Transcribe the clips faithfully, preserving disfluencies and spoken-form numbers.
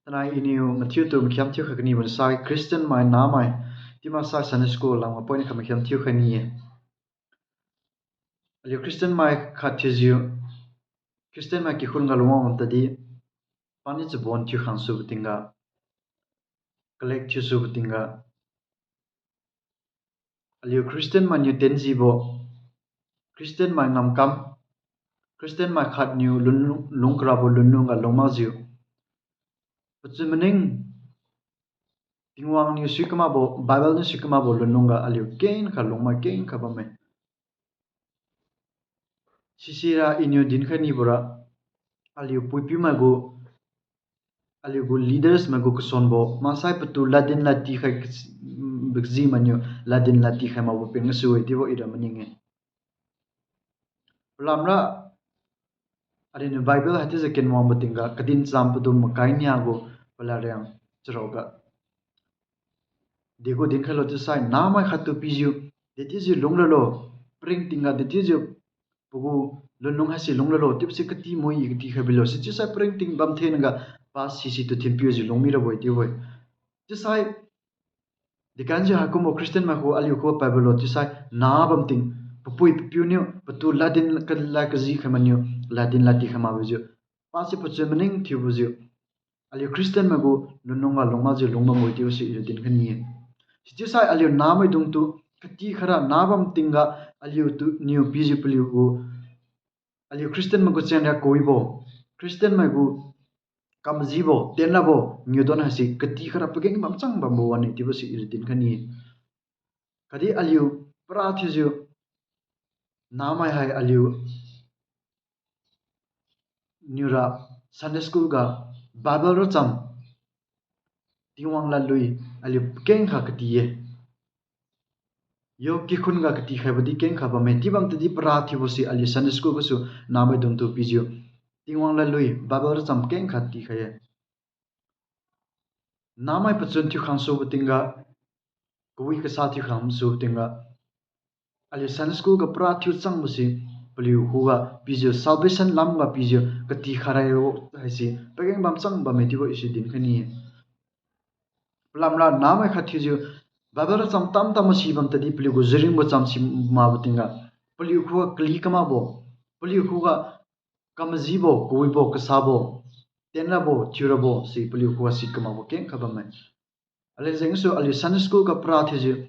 Tanai iniu mathiutu makhiam thiukhai kanibo sai Christian mai namai, chiumaksai Sunday school lamga point khat makhiam thiukhai ni-e. Aliu Christian mai khat thiujiu, Christian mai kikhun ga lungwang bam tadi, paniu chabon thiukhang subo tingga, collect thiu subo tingga, aliu Christian mainiu tenjibo, Christian mai ngamkam, Christian mai khatniu lun, lungkarabo lunlung ga lungmakjiu, pachun maning, Tingwang niu sui kamakbo, Bible niu sui kamakbo lunlung ga aliu kenkha lungmai kenkha bamme. Sisira iniu dinkhai nibora, aliu puipiu maigu, aliugu leaders maigu kasonbo maksai patu ladin ladtikhai, mm, bikji mainiu ladin ladtikhai makbo peng gasu-e chiubo ira maning-e. Palamra, aliuniu Bible haichiujiu kenwangbo tingga kadin cham padum makai niagu palariang charaoga degu dinkhailo chiusai namai khattu pijiu, dechiujiu lungralo, paringtingga dechiujiu pagu lunlung haise lungralo, chiubose kati mui katikhai bilo, sichiusai paringting bam thenga pa sisitu thinpiujiu lungmirabo-e chiubo-e. Chiusai, dekamjiu haikumbo Christian mai khu aliu khu paibalo chiusai, na bamting, papui papiuniu patu ladin kalad kajikhai mainiu, ladin ladtikhai makbojiu, pase pachun maning thiubojiu, aliu Christian maigu lunlung ga lungmakjiu lungbambo-e chiubose ira dinkhai ni-e. Sichiusai aliu namaidungtu katikhara na bamtingga aliutu niu pijiu paliugu, aliu Christian maigu chengria kawibo, Christian maigu kamajibo, tenrabo, niudon haise katikhara pageng bamchang bambo wan-e chiubose ira dinkhai ni-e. Khatdi aliu para thiujiu, namai hai aliu niura Sunday school ga Bible racham, Tingwang ladlui aliu kenkha kati-e. Yo kikhun ga katikhaibo di kenkha bamme, chiu bam tadi para thiubose aliu Sunday school gasu namaidungtu pijiu, Tingwang ladlui Bible racham kenkha tikhai-e. Namai pachun thiukhang subo tingga, kawi kasa thiukhang subo tingga, aliu Sunday school ga para thiu changbose, paliu khuga pijiu salvation lamga pijiu katikhai rabo haise pageng bamchang bamme chiubo ise dinkhai ni-e. Palamra namai khat thiujiu Bible racham tamtam masi bam tadi paliugu juringbo cham si makbo tingga, paliu khuga kali kamakbo, paliu khuga kamajibo, kawibo, kasabo, tenrabo, thiurabo se paliu khuga si kamakbo kenkha bamme. Aliu jengsu aliu Sunday school ga para thiujiu,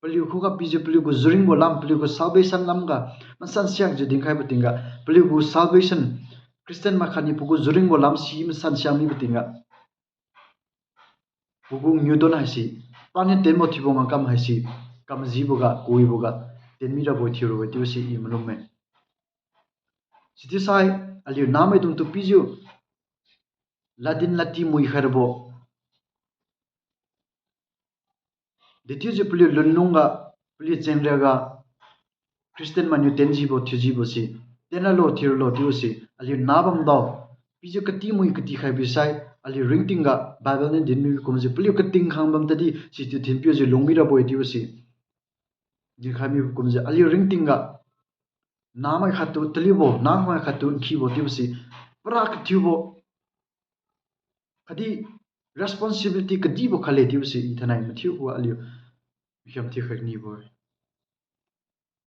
paliu khuga pijiu paliugu juringbo lam, paliugu salvation lamga masan siakjiu dinkhaibo tingga, paliugu salvation, Christian mai khatniu pagu juringbo lam si masan siak mibo tingga, pagu niudon haise, paniu tenbo thiubo ngakam haise, kamajiboga kawiboga tenmi rabo thiurabo chiubose i malumme. Sichiusai aliu namaidungtu pijiu ladin ladti muikhai rabo, dechiujiu paliu lunlungga, paliu chengriaga, Christian mainiu tenjibo thiujibose, tenralo thiuralo chiubose aliu nabamdao, pijiu kati mui katikhai bisai, aliu ringtingga Bible niu dinmi kumjiu paliu kating khang bam tadi situ thinpiujiu lungmi rabo-e chiubose dinkhai mibo kumjiu aliu ringtingga, namai khattu taliubo, namai khattu nkhibo chiubose, para kathiubo khatdi responsibility kadibo khatle chiubose i thainai mathiu khuga aliu makhiam thiukhai nibo-e.